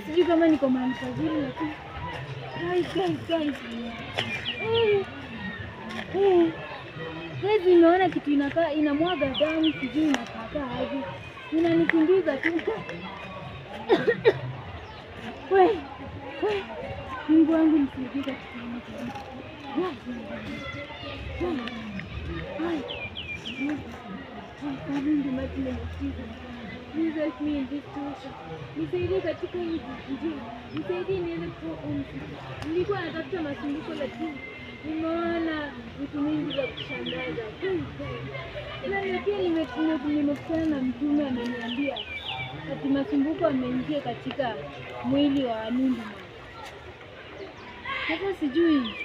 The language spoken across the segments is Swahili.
Sijui kama niko mahali pazuri lakini guys. Guys, nimeona kitu inakaa inamwaga damu, sijui inakaa aje. Inanikimbiza tu. We, Mungu wangu nisaidie katika hili. Please help me in this situation. Nisaidie katika hii njia. Nisaidie niweze kutoka msitu. Nilikuwa natafuta masumbuko lakini nimeona vitu mingi za kushangaza. Na pia nimekutana na mtume ameniambia ati masumbuko ameingia katika mwili wa Nundu. Sasa sijui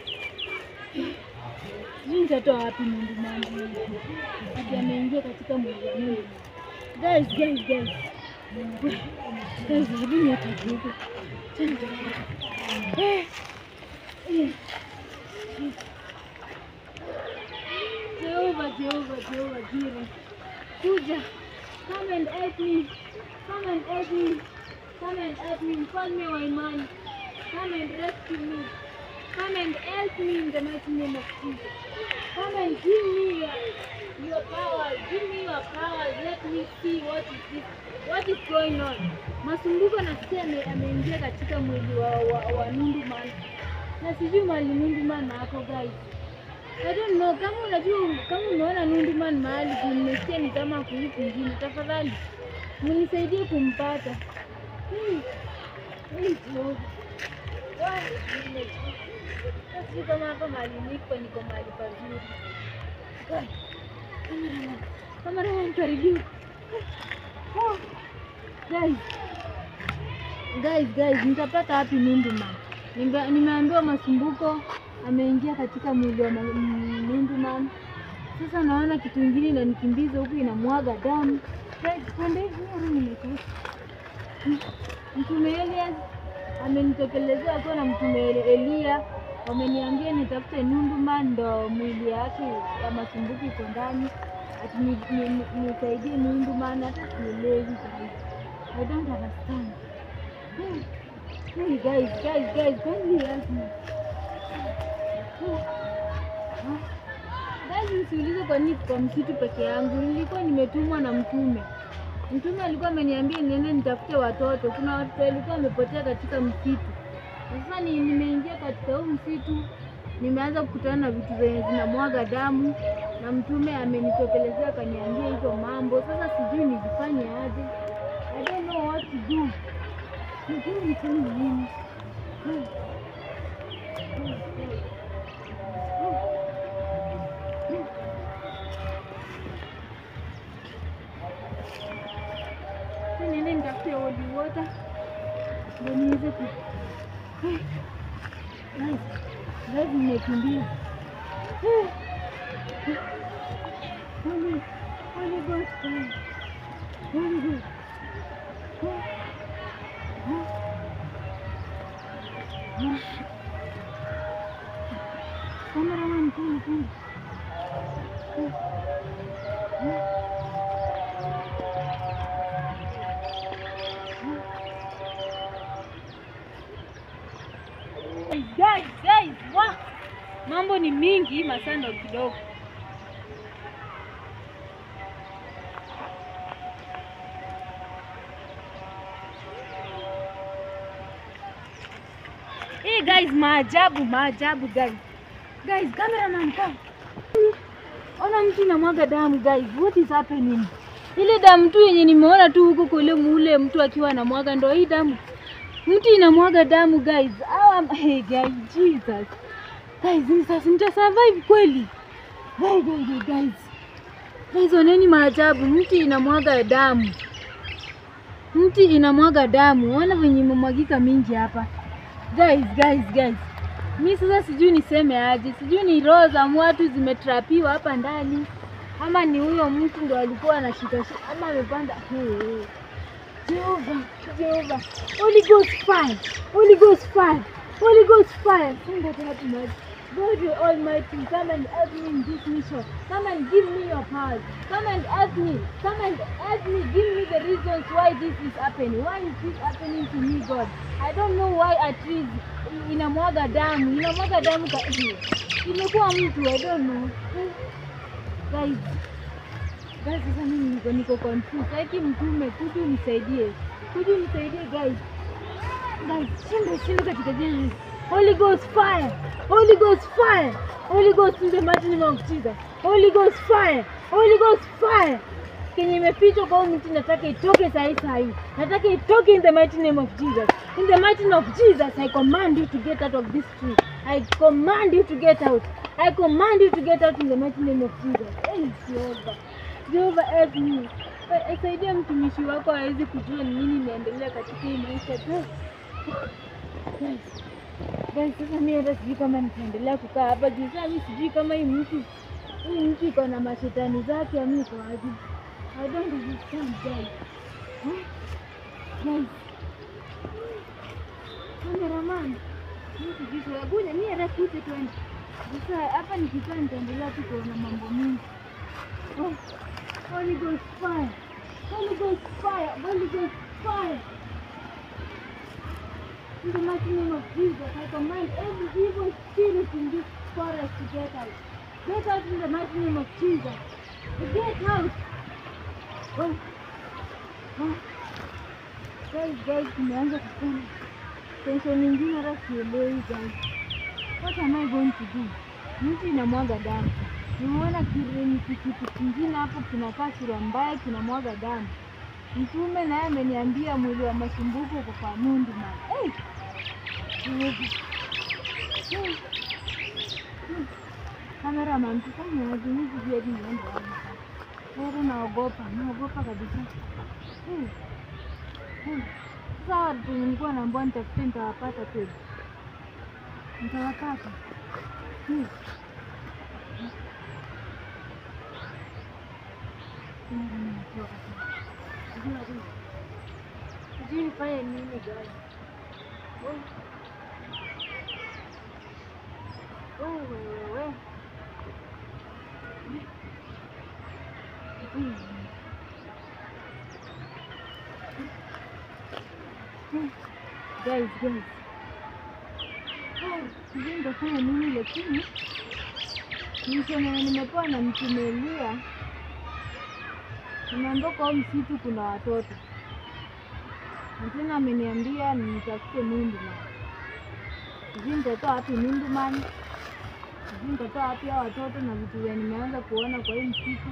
nitatoa wapi Nundu man. Ati ameingia katika mwili wa Nundu. Guys. Guys, hebu niataje. Jehovah, Jireh. Kuja. Come and help me. Come and help me. Mfalme wa imani. Come and rescue me. Come and help me in the mighty name of Jesus. Come and give me your power. Give me your power. Let me see what is this. What is going on? Masumbuko nasikia ameingia katika mwili wa Nundu man. Na sijui mahali Nundu man ako guys. I don't know. Kama unajua, kama unaona Nundu man mahali nimesikia ni kama kuhu kwingine, tafadhali mnisaidie kumpata. Sijui kama hapa mahali niko mahali pazuri. Cameraman karibu. Guys, nitapata wapi Nundu man? Nimeambiwa masumbuko ameingia katika mwili wa Nundu man. Sasa naona kitu kingine inanikimbiza huku inamwaga damu. Guys, pande hii nimetoka. Mtume Elias amenitokelezea akiwa na mtume Elia. Wameniambia nitafute Nundu man ndo mwili yake ya masumbuko iko ndani. Ati nisaidie Nundu man, hata sielewi guys. I don't understand. Hey guys, kindly help me. Guys, nisiulize kwa nini kwa msitu peke yangu. Nilikuwa nimetumwa na mtume. Mtume alikuwa ameniambia niende nitafute watoto. Kuna watoto walikuwa wamepotea katika msitu. Sasa nimeingia katika huu msitu, nimeanza kukutana na vitu zenye zinamwaga damu na mtume amenitokelezea akaniambia hizo mambo. Sasa sijui nijifanye aje. I don't know what to do. Sijui nifanye nini. Niende nitafute holy water ndio niweze ku. Guys, nimekimbia. Holy Ghost. Holy Ghost. Cameraman, come. Guys, wa mambo ni mingi, masando kidogo. Hey guys, maajabu guys. Guys, cameraman come. Ona mtu inamwaga damu guys. What is happening? Ile damu tu yenye nimeona tu huko kule mule mtu akiwa anamwaga ndo hii damu. Mtu inamwaga damu guys. Hey guys, Jesus. Guys, sasa nita survive kweli? Guys. Guys, oneni maajabu, mti inamwaga damu. Mti inamwaga damu. Ona venye imemwagika mingi hapa. Guys. Mimi sasa sijui niseme aje. Sijui ni roho za watu zimetrapiwa hapa ndani Ama ni huyo mtu ndo alikuwa anashika ama amepanda. Jehovah, Jehovah. Holy Ghost fire. Holy Ghost fire. Holy Ghost fire. Funga tatu maji. God Almighty, come and help me in this mission. Come and give me your power. Come and help me. Come and help me. Give me the reasons why this is happening. Why is this happening to me, God? I don't know why a tree inamwaga damu. Inamwaga damu kabisa. Imekuwa mtu, I don't know. Guys, guys, sasa mimi niko confused. Sasa mtume, kuja unisaidie. Kuja unisaidie guys. Guys, shinda katika jina. Holy Ghost fire. Holy Ghost fire. Holy Ghost in the mighty name of Jesus. Holy Ghost fire. Holy Ghost fire. Kenye imefichwa kwa mti nataka itoke sahi sahi. Nataka itoke in the mighty name of Jesus. In the mighty name of Jesus, I command you to get out of this tree. I command you to get out. I command you to get out in the mighty name of Jesus. Hey, Jehovah. Jehovah help me. Saidia mtumishi wako aweze kujua ni nini inaendelea katika hii maisha. Guys, guys, sasa mimi hata sijui kama nitaendelea kukaa hapa juu sasa mimi sijui kama hii mtu iko na mashetani zake ama iko aje. I don't understand guys. Guys. Cameraman. Mimi sijui sababu mimi hata kuja twende. Sasa hapa nikikaa nitaendelea tu kuona mambo mingi. Oh, Holy Ghost fire. Holy Ghost fire. Holy Ghost fire. In the mighty name of Jesus, I command every evil spirit in this forest to get out. Get out in the mighty name of Jesus. Get out. Oh. Oh. Guys, guys, tumeanza kufanya tension nyingine hata sielewi guys. What am I going to do? Mtu inamwaga damu. Nimeona kitu kingine hapo kinakaa sura mbaya kinamwaga damu. Mtume naye ameniambia mwili wa masumbuko uko kwa Nundu man. Hey! Cameraman, tufanye aje? Mimi sijui hadi niende wapi. Bora naogopa, naogopa kabisa. Sasa watu nilikuwa naambiwa nitafute nitawapata kweli. Nitawapata. Sijui nifanye nini guys. Wewe. Guys, guys. Sijui nitafanya nini lakini mission yenye nimepewa na mtume Elia, nimeambiwa kwa msitu kuna watoto. Na tena ameniambia nitafute Nundu man. Sijui nitatoa wapi Nundu man. Sijui nitatoa wapi hao watoto na vitu vya nimeanza kuona kwa hii msitu.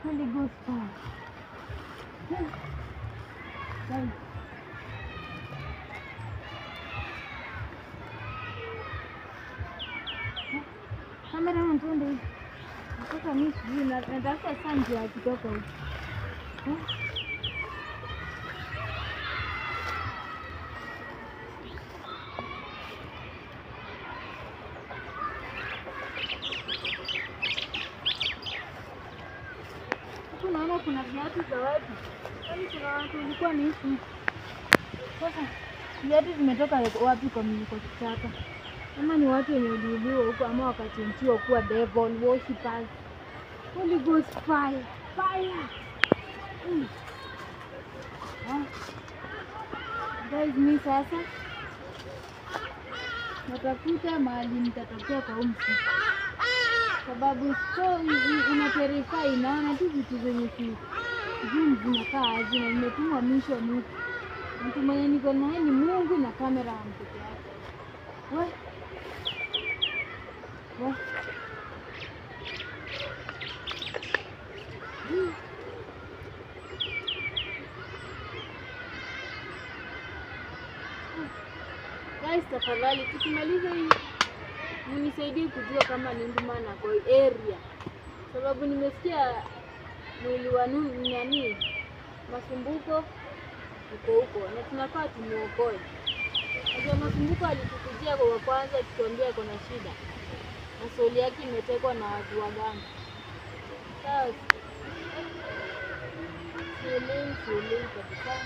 Holy Ghost fire. Guys. Cameraman, twende hivi. Sasa mimi sijui natafuta sana njia ya kutoka huko. Huku naona kuna viatu za watu. Kwani kuna watu walikuwa ni huku. Sasa viatu zimetoka wapi kwa kichaka? Ama ni watu wenye waliuliwa huko ama wakachenjiwa kuwa devil worshippers. Holy Ghost fire, fire. Guys, mimi sasa natafuta mahali nitatokea kwa huu msitu. Sababu so inaterify, naona tu vitu zenye sijui zinakaa aje na nimetumwa mission huku. Mtu mwenye niko naye ni Mungu na kamera ya mtoto wake. We. Guys, tafadhali tukimaliza hii mnisaidie kujua kama Nundu man ako area. Sababu nimesikia mwili wa nani Masumbuko uko huko na tunafaa tumuokoe. Unajua Masumbuko alitukujia kwa kwanza akituambia kuna shida. Na soli yake imetekwa na watu waganga. Sasa sielewi, sielewi kabisa.